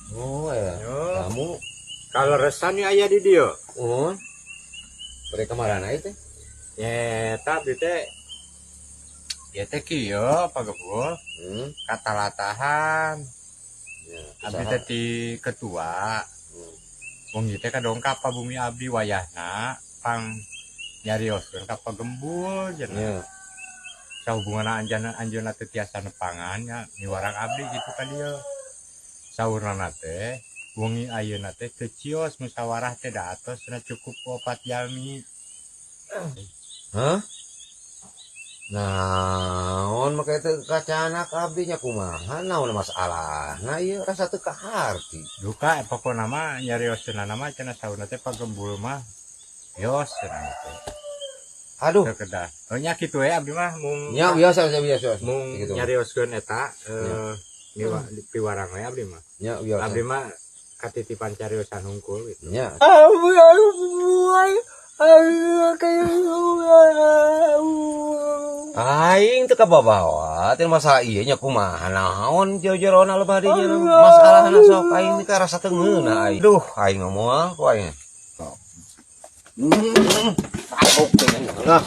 Oh ya. Yo. Kamu Kaleresan aya di dieu. Oh. Bade kamarana itu? Nyeta abdi teh ieu teh kieu, Pak Gembul, katalatahan. Ya, Abdi teh ti ketua. Wong ieu teh kadongkap ka bumi abdi, wayahna pang nyarioskeun ka Pak Gembul cenah. Sahubunganna anjeunna anjeunna teh tiasa nepangan nya miwarang abdi gitu ka dieu. Saurna teh wengi ayeuna teh teu cios musyawarah teh, da atos cenah cukup opat jalmi. Hah? Naon make teu kacanak abdi nya, kumaha, naon masalahna ieu, rasa teu kaharti. Duka, pokona mah nyarioskeunna mah cenah saurna teh Pak Gembul mah yos cenah gitu. Aduh. Teu kedah. Oh nya kitu we, abdi mah mung Nya biasa biasa biasa. mung Gitu. nyarioskeun eta piwarang we abdi mah. Nya biasa. Abdi mah katitipan cariosan hungkul gitu. Nya. Aing teu kababawa teh masalah ieu nya, kumaha, naon jero-jerona lebah dinya masalahna, sok aing teh rasa teu ngeunah aing. Duh, aing ngomong ku aing. Oke, nah.